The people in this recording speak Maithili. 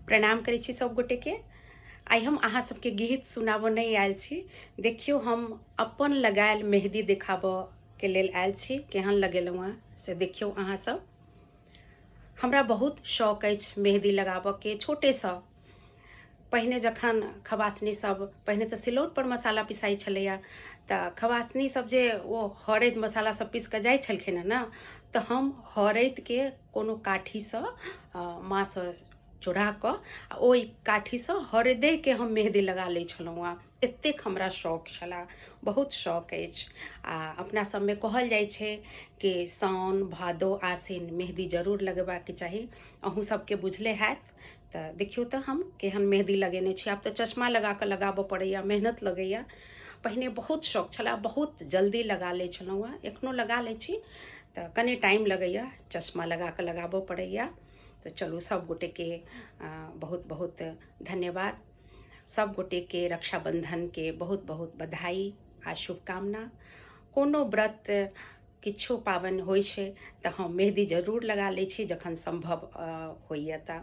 प्रणाम करै छी सब गोटेके। आइ हम अहाँ सबके गीत सुनाबऽ नहि आयल छी। देखियौ, हम अपन लगायल मेहदी देखाबऽ के लेल आयल छी। केहन लगेलहुँ हँ से देखियौ अहाँ सब। हमरा बहुत शौक अछि मेहदी लगाबऽके। छोटेसँ, पहिने जखन खबासनी सब, पहिने तऽ सिलौट पर मसाला पिसाइ छलैया, तऽ खबासनी सब जे ओ हरैद मसाला सब पीस कऽ जाइ छलखिन हँ ने, तऽ हम हरैदके कोनो काठीसँ माँसँ चोरा कऽ आ ओहि काठीसँ हरदैके हम मेहदी लगा लै छलहुँ हँ। एतेक हमरा शौक छलए, बहुत शौक अछि। आ अपना सबमे कहल जाइ छै कि साउन, भादो, आसिन मेहदी जरूर लगेबाक चाही। अहूँ सबके बुझले हैत। तऽ देखियौ तऽ हम केहन मेहदी लगेने छी। आब तऽ चश्मा लगा कऽ लगाबऽ पड़ैया, मेहनत लगैया। पहिने बहुत शौक छलए, बहुत जल्दी लगा लै छलहुँ हँ। एखनो लगा लै छी तऽ कनि टाइम लगैया, चश्मा लगा कऽ लगाबऽ पड़ैया। तऽ चलू, सब गोटेके बहुत बहुत धन्यवाद। सब गोटेके रक्षाबंधनके बहुत बहुत बधाई आ शुभकामना। कोनो व्रत, किछो पाबनि होइ छै तऽ हम मेहदी जरूर लगा लै छी, जखन सम्भव होइए। तऽ